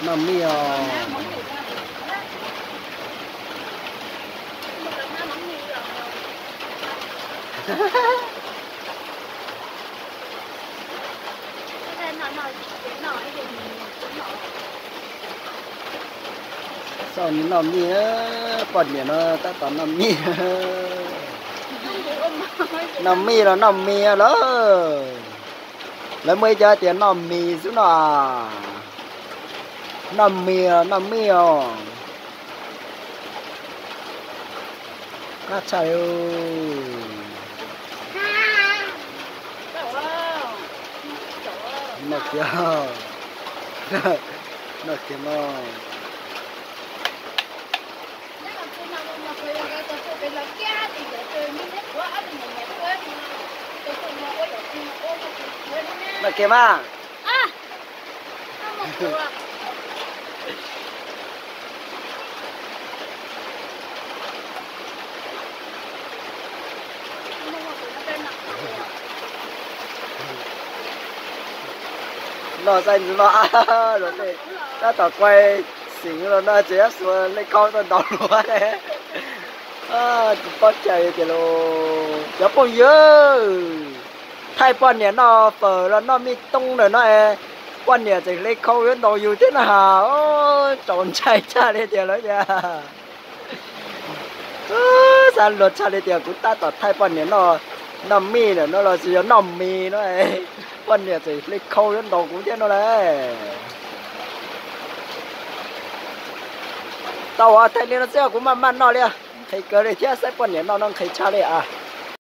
Noj mij os. Xauj noj mij, poj niam no tab tom noj mij. Noj mij los noj mis lawm. Lawv muaj ib co tias noj mis xwb no. Noj mis los noj mij os. Qab tshaj li. Noj kiag, noj kiag no. Noj kiag mas. Noj xaib ntxwv no, tab tom quaj xim los no tseem xuas lej khaub tuaj ntaus luag ne. Tsis paub cai tias los cov phooj ywg, thaij poj niam noj fawm los noj mij toob lawm no es, poj niam tseem hle khau yuav ntaus yus thiab no has. Txaus ntshai tshaj li tias lawv tias, xav luag tshaj li tias kuv tab tom thaij poj niam noj, noj mij lawm no los sis yog noj mis no, poj niam tseem hle khau yuav ntaus kuv thiab no lauj. Tau, thaij li no xwb kuv maj maj noj li. Nqhis kawg li thiab, saib poj niam noj no nqhis tshaj li a.